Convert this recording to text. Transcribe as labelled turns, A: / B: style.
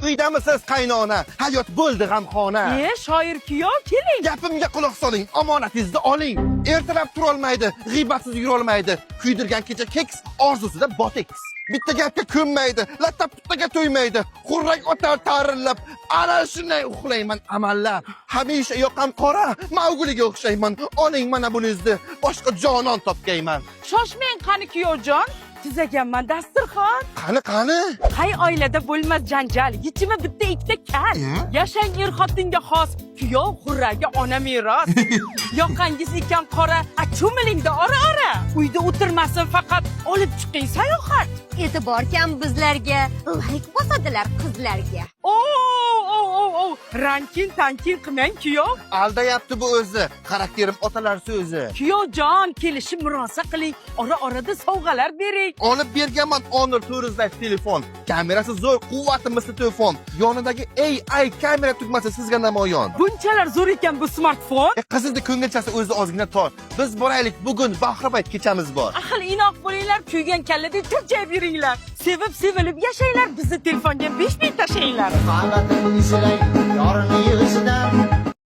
A: Uydamisiz, qaynona? Hayot bo'ldi g'amxona.
B: E, shoir kuyov, keling.
A: Gapimga quloq soling, omonatingizni oling. Ertalab turolmaydi, g'iybatsiz yurolmaydi. Kuydirgan kecha keks, orzusida boteks. Bitta gapga ko'nmaydi, latta puttaga to'ymaydi. Xurrak otar tarillab, ana shunday uxlayman amallab. Hamisha yoqam qora, Maugliga o'xshayman. Oling mana buningizni, boshqa jonon topgayman.
B: Shoshmang, qani kuyovjon, tuzaganman dasturxon.
A: Qani, qani?
B: Qay oilada bo'lmas janjal, yechimi bitta ikkita kal. Yashang er xotinga xos, kuyov xurraga ona meros. Yoqangiz ekan qora, a cho'milingda ora ora. Uyda o'tirmasin faqat, olib chiqing sayohat.
C: E'tibor kam bizlarga, layk bosadilar qizlarga.
B: O, o, o, o, rankin tankin qilmang, kuyov.
A: Aldayapti bu o'zi. Xarakterim otalar so'zi.
B: Kuyovjon, kelishib murosa qiling, ora orada sovg'alar bering.
A: Olib berganman Honor 400 Lite telefon. Kamerasi zo'r, quvvati misli to'fon. Yonidagi AI kamera tugmasi sizga namoyon.
B: Bunchalar zo'r ekan bu smartfon.
A: E, qizizni ko'ngilchasi o'zi ozgina tor. Biz boraylik, bugun bahribayt kechamiz bor.
B: Ahil inoq bo'linglar, kuygan kalladek tirjayib yuringlar. Sevib sevilib yashanglar, bizni telefonga 5000 tashlanglar.
D: Qamatim izlay yorni yuzidan.